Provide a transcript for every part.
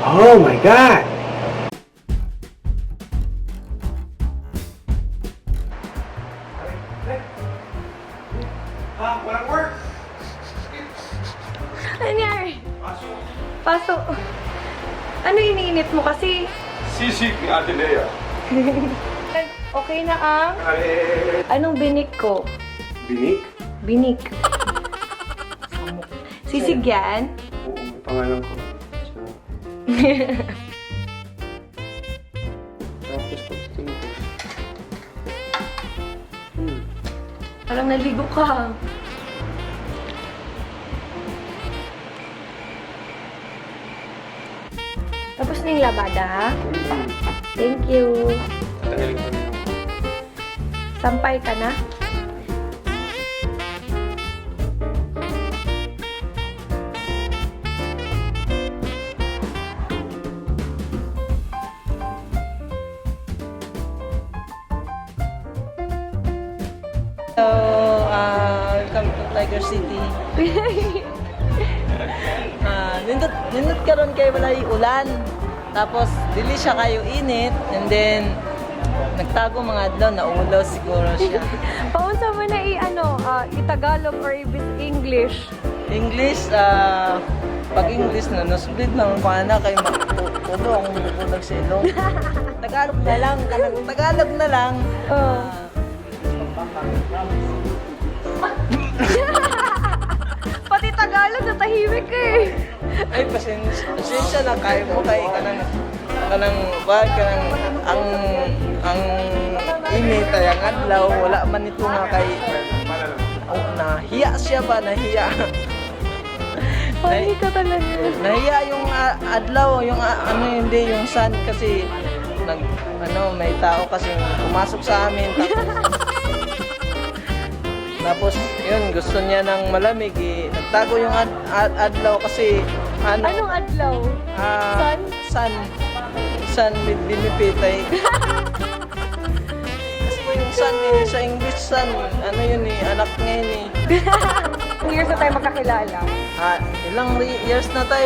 Oh my God! Ha? Walang work! Ano nangyari? Paso. Ano iniinit mo kasi? Sisig ni Ate Lea. Okay na ang... Anong binik ko? Binik? Binik. Sisig yan? Oo, may pangalan ko. Tapos pagdating ko. Parang naligo ka. Tapos na yung labada. Thank you. Tatanggalin ko na yung Sampay ka na? Hello, welcome to Tiger City. Nindot nindot karon kay walay ulan. Tapos dili siya kayo init and then nagtago mga adlaw, naulaw siguro siya. Paunsa mo na i-ano, i-Tagalog or i-English? English, pag English na nosebleed lang ko ana kay makulo ang bubulag sa ilong. Tagalog na lang, kanang Tagalog na lang. Oh. Pati Tagalog, natahimik ka eh. Ay, pasensya, pasensya na kayo mo kay kanang kanang ba kanang ang init ay ang adlaw wala man ito nga kay, oh, nahiya siya ba, nahiya. Funny ka talaga. Nahiya yung adlaw, yung ano, hindi yung sun kasi nag ano, may tao kasi pumasok sa amin, tapos, yun, gusto niya ng malamig eh. Nagtago yung adlaw kasi ano. Anong adlaw? Ah, Sun? Sun. Sun with benefit ay. Kasi yung sun eh, sa English sun, ano yun eh, anak niya yun eh. Ilang years na tayo magkakilala? Ilang years na tayo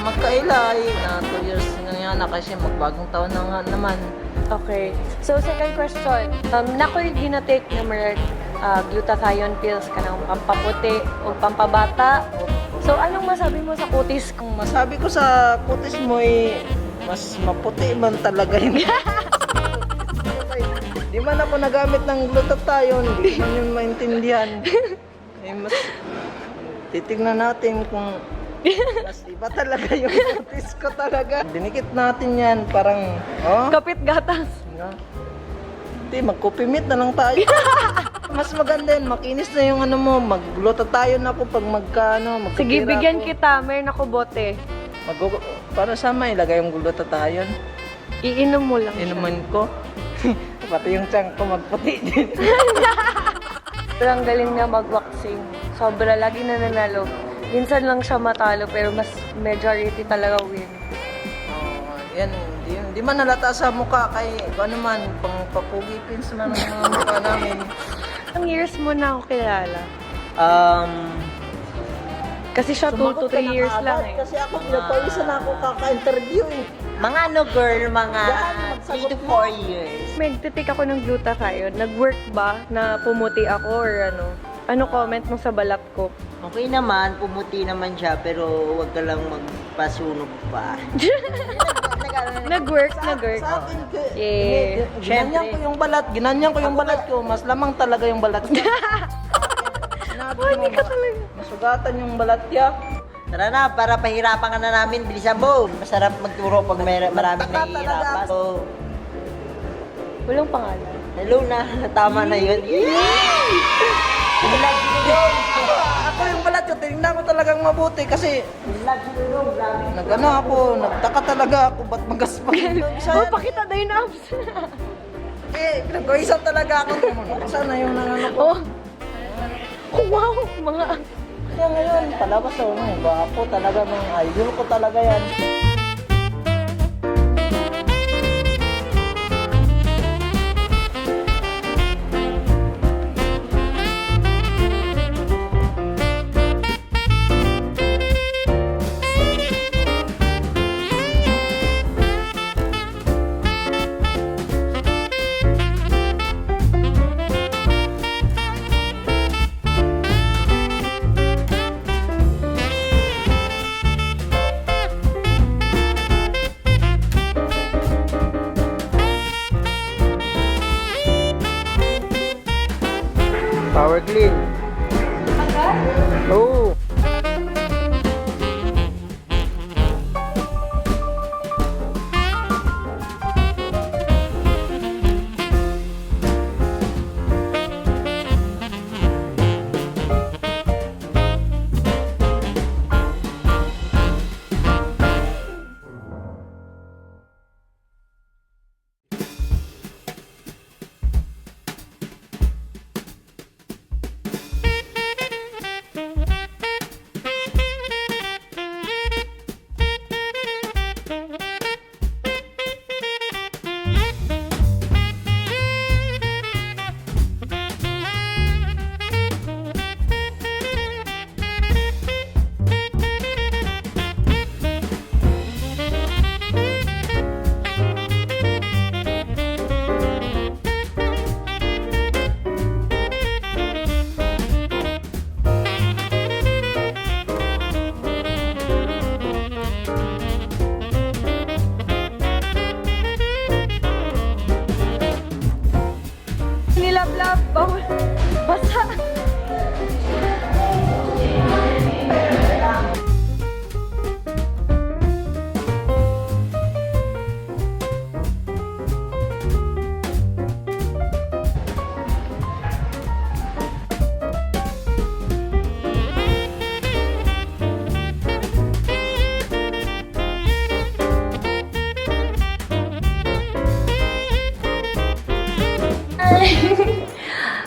magkaila ay, na 2 years na nga na kasi magbagong taon na nga naman. Okay. So, second question. Nakoy ginatake na mer glutathione pills kanang pampaputi o pampabata. So, anong masabi mo sa kutis ko? Kung masabi ko sa kutis mo eh, mas maputi man talaga yun. Di man ako nagamit ng glutathione, di man yun maintindihan. Eh, mas titignan natin kung mas iba talaga yung kutis ko talaga. Dinikit natin yan, parang, oh, Kapit gatas. nga. Hindi, magkupi meat na lang tayo. Mas maganda yun, makinis na yung ano mo, magglutathione ako pag magkano, magkapira Sige, bigyan ako. kita. Meron ako bote. Mag para sa may ilagay yung glutathione. Iinom mo lang siya. Inuman ko. Pati yung tiyan ko magputi din. Pero ang galing niya mag-waxing. Sobra, lagi nananalo. Minsan lang siya matalo, pero mas majority talaga win. Oo, yan, di man halata sa mukha kay kung ano man, pang papugi pins man ang mga mukha namin. Ang years mo na ako kilala? Kasi siya 2 to Sumagot ka 3 na years kaagad lang eh. kasi ako, pinagpawisan na ako kaka-interview eh. Mga ano girl, mga Daan, 3 magsagot to 4 years. Nagtitik ako ng glutathione. Nag-work ba na pumuti ako or ano? Ano comment mo sa balat ko? Okay naman, pumuti naman siya, pero wag ka lang magpasunog pa. Nag-work, nag-work. Sa akin, Yeah. ginanyan ko yung balat, ginanyan ko yung balat ko, mas lamang talaga yung balat ko. Sinabi mo, Funny ka talaga. masugatan yung balat niya. Tara na, para pahirapan ka na namin, bilisan mo. Masarap magturo pag may, maraming Nagtaka talaga nahihirapan. ako. So, Walang pangalan. hello na, tama na yun. Vlog ko yun. Ako yung balat ko, tinignan ko talagang mabuti kasi Vlog ko yun, grabe. nagano ako, nagtaka talaga ako, ba't magaspang? Oh, pakita daw yung abs. Eh, pinagpawisan talaga ako. Sana yung nangano ko. Oh. Wow, mga Kaya ngayon, palabas ako ng gwapo talaga, mga idol ko talaga yan.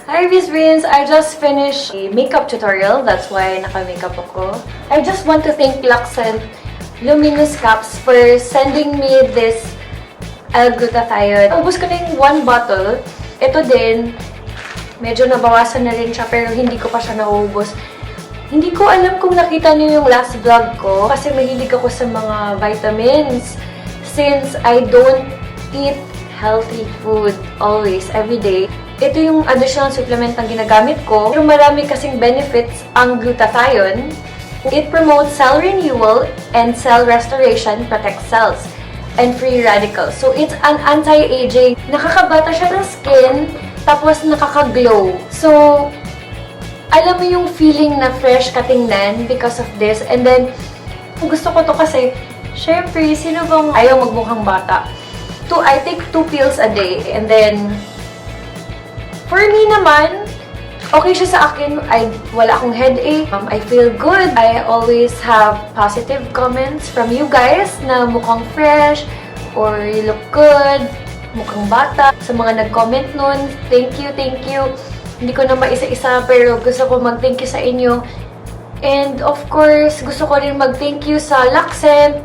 Hi, Miss Beans! I just finished a makeup tutorial. That's why naka-makeup ako. I just want to thank Luxent Luminous Caps for sending me this L-glutathione. Ubos ko na yung one bottle. Ito din, medyo nabawasan na rin siya pero hindi ko pa siya nauubos. Hindi ko alam kung nakita niyo yung last vlog ko kasi mahilig ako sa mga vitamins. Since I don't eat healthy food always, every day, ito yung additional supplement na ginagamit ko. Pero marami kasing benefits ang glutathione. It promotes cell renewal and cell restoration, protects cells and free radicals. So, it's an anti-aging. Nakakabata siya ng skin, tapos nakaka-glow. So, alam mo yung feeling na fresh ka tingnan because of this. And then, gusto ko to kasi, syempre, sino bang ayaw magmukhang bata? I take two pills a day. And then, for me naman, okay siya sa akin. Wala akong headache. I feel good. I always have positive comments from you guys na mukhang fresh or you look good, mukhang bata. Sa mga nag-comment nun, thank you, thank you. Hindi ko na maisa-isa pero gusto ko mag-thank you sa inyo. And of course, gusto ko rin mag-thank you sa Luxent.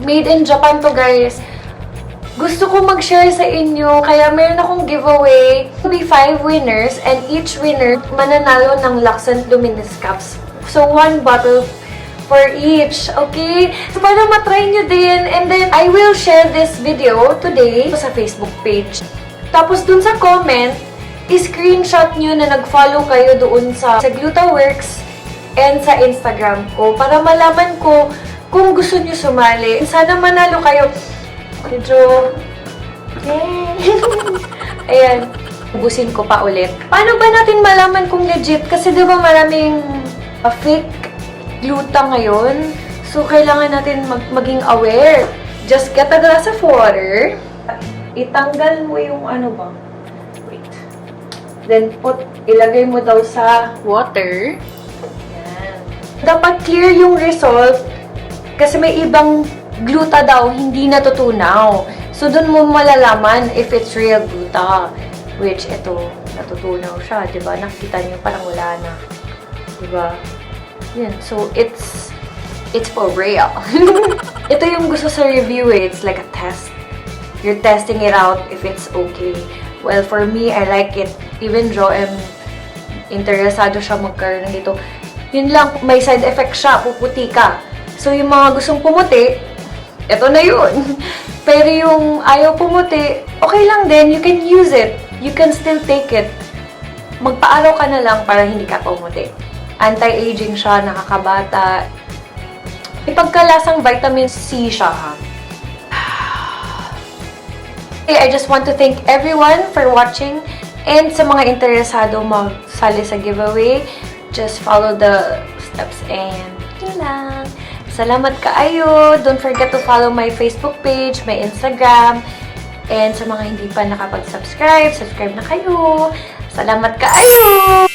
Made in Japan to, guys. Gusto ko mag-share sa inyo, kaya meron akong giveaway. There will be five winners, and each winner mananalo ng Luxent Luminous Caps. So, one bottle for each, okay? So, para matry nyo din. And then, I will share this video today sa Facebook page. Tapos, dun sa comment, i-screenshot nyo na nag-follow kayo doon sa GlutaWorks and sa Instagram ko para malaman ko kung gusto nyo sumali. Sana manalo kayo. Medyo. Yay! Ayan. Ubusin ko pa ulit. Paano ba natin malaman kung legit? Kasi di ba maraming fake gluta ngayon? So, kailangan natin maging aware. Just get a glass of water. Itanggal mo yung ano ba? Wait. Then, ilagay mo daw sa water. Yan. Dapat clear yung result kasi may ibang gluta daw hindi natutunaw. So, dun mo malalaman if it's real gluta. Which, ito, natutunaw siya, di ba? Nakita niyo, parang wala na. Di ba? Yan. So, it's for real. Ito yung gusto sa review eh. It's like a test. You're testing it out if it's okay. Well, for me, I like it. Even Joem, interesado siya magkaroon ng ito. Yun lang, may side effect siya, puputi ka. So, yung mga gustong pumuti, ito na yun. Pero yung ayaw pumuti, okay lang din, you can use it. You can still take it. Magpaaraw ka na lang para hindi ka pumuti. Anti-aging siya, nakakabata. May pagkalasang vitamin C siya, ha. Okay, I just want to thank everyone for watching and sa mga interesado magsali sa giveaway, just follow the steps and yun lang. Salamat kaayo. Don't forget to follow my Facebook page, my Instagram, and sa mga hindi pa nakapag-subscribe, subscribe na kayo. Salamat kaayo!